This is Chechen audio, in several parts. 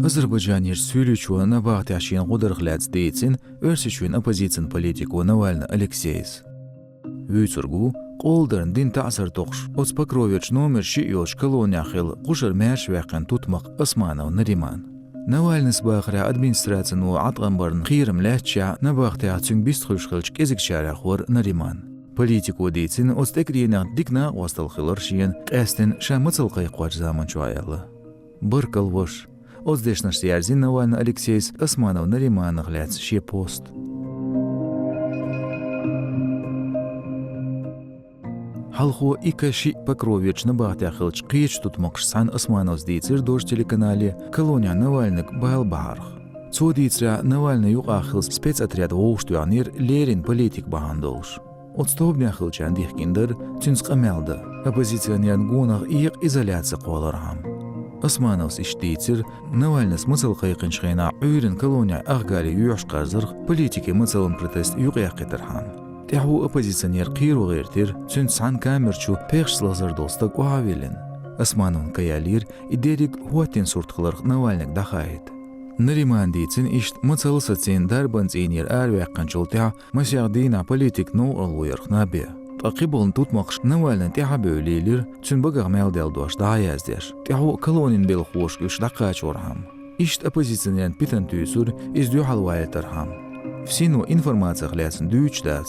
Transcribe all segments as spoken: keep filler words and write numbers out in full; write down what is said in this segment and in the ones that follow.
Азербайджанерчу суьйличо набахтехь шена гӀо дарх лаьцна дийцина Оьрсийчоьнан оппозицин политико Навальный Алексейс. Вуьйцург ву, къоладарна дина таӀзар тохуш, оцу Покроверчу номер шиъ йолчу колонехь хилла кхушара маьршаваьккхина тутмакх Османов Нариман. Навальныйс бахарехь администрацино Ӏаткъам барна кхерам лаьтташехь, набахтехь цуьнга бист хуьлуш хиллачу кӀезигчарех вара Нариман. Политико дийцина оцу тӀекӀренех дика накъосталла хилар шена, къаьсттина ша мацалла кхайкхочу заманчохь аьлла. Баркалла, ваша. Оцу дешнашца яьрзина Навальный Алексейс Османов Нариманах лаьцна шен пост. Хьалхо и К шиъ Покроверчу набахтехь хиллачу кхечу тутмакхашца цхьаьна Османовс дийцира Дождь телеканале колонехь Навальныйга бала бахьарх. Цо дийцарехь, Навальныйн юкъахь хилла спецотряд вовшахтоьхнера леррина политика бахьана долуш. Оцу тобанехь хиллачарна дихкина дара цуьнца къамел дан, оппозиционерна гонах экъа изоляци кхоллархьама. Османовс иштта дийцира, Навальныйс мацалла кхайкхинчу хенахь Ӏуьйранна колонехь ахгали йоьхуш кхарзарх, политикийн мацаллин протест юкъаяьккхийтархьама. ТӀаьхьо оппозиционер кхеро гӀиртира, цуьнца цхьаьна камерчу пехашца лазар долу стаг охьа а виллина. Османовна кхайкхийра, и дерриг хӀоттийна сурт хиларх Навальныйга дӀахаийта. Наримана дийцина иштта, мацалла сацийна дарбан цӀийнера араваьккхинчул тӀаьхьа масех дийнахь политик новкъарло ярх наб бен. Ткъа кхиболу тутмакхаш Навальныйна тӀаьхьа а бевлийлира, цуьнан багах мел даьлла дош дӀа а яздеш, тӀаьхьо а колонин белхалошка уьш дӀакхачорхьама. Иштта оппозиционерна питана туьйсура, иза дуьхьал валийтархьама. ФСИН-о информацих лаьцна дуьйцуш дац,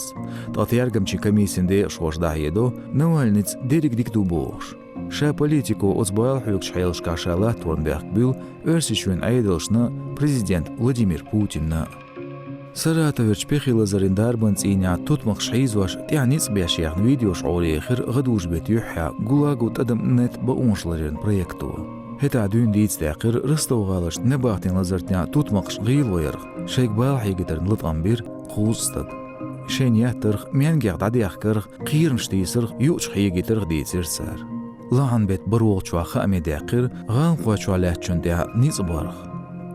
ткъа тергамчийн комиссин декъашхоша дӀахьедо, Навальныйца дерриг дика ду бохуш. Ша политико оцу бала хьоьгучу хьелашкахь ша латторна бехк буьллу Оьрсийчоьнан Ӏедалшна, президент Владимир Путинна. Саратоверчу пехи лазарийн дарбан цӀийнехь тутмакхаш хьийзош тӀаьхьа ницкъ беш яьхна видеош Ӏораяьхира гӀадужу беттан юьххьехь ГУЛАГ-у тӀадам нет бакъонашларъяран проекто. ХӀетахь дуьйна дийца даьккхира Ростов-гӀаларчу набахтийн лазартнехь тутмакхаш гӀийла ваярх, шайга бала хьегийтарна латкъам бира кхузткъа стаг. Шайна еттарх, маьнгех дӀадехкарх, кхерамаш тийсарх, юучух хьегийтарх дийцира цара. Лахьан беттан бархӀолгӀачохь хааме даьккхира гӀаланхой чохь лаьттачунна тӀехь ницкъ барх.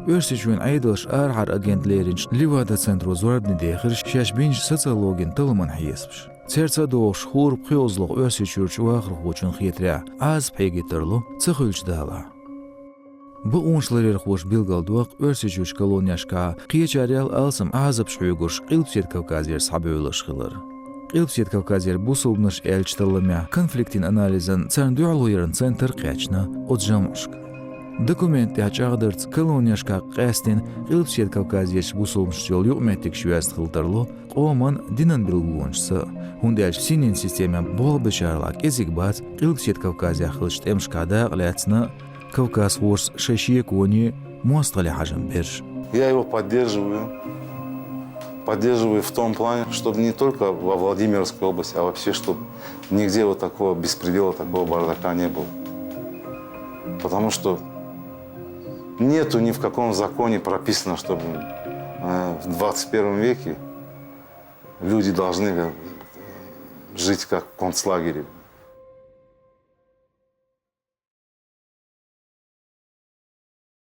Оьрсийчоьнан Ӏедалша арахьара агентан леринчу Левада-центро зорбане дехира шаьш бинчу социологин талламан хьесапаш. Цаьрца а догӀуш, хӀора пхоьазлоху Оьрсийчуьрчу вахархочунна хетарехь, Ӏазап хьегийта тарло ца хуьлучу далахь. Бакъонашларъярхоша билгалдоккху Оьрсийчуьрчу колонешкахь кхечарел алсам Ӏазапаш хьоьгурш Къилбаседа Кавказера схьабевлларш хилар. Къилбаседа Кавказера бусулбанаш аьллачу талламехь конфликтийн анализан, царна дуьхьалояран центр а кхаьчна оцу жамӀашка. Документан тӀехь чӀагӀдарца, колонешкахь къаьсттина Къилбаседа Кавказерчу бусулбанашца йолу юкъаметтигаш йоьзна хила тарло къоман, динан билгалонашца а, хӀунда аьлча синийн системехь болх бечарал кӀезиг бац Къилбаседа Кавказехь хиллачу тӀемашкахь дакъа лаьцна а, кавказхоша шайн шеконе, мостагӀалле хьажам берш. Я его поддерживаю. Поддерживаю в том плане, чтобы не только во Владимирской области, а вообще, чтобы нигде вот такого беспредела, такого бардака не было. Потому что нету ни в каком законе прописано, чтобы, э, в двадцать первом веке люди должны, э, жить как в концлагере.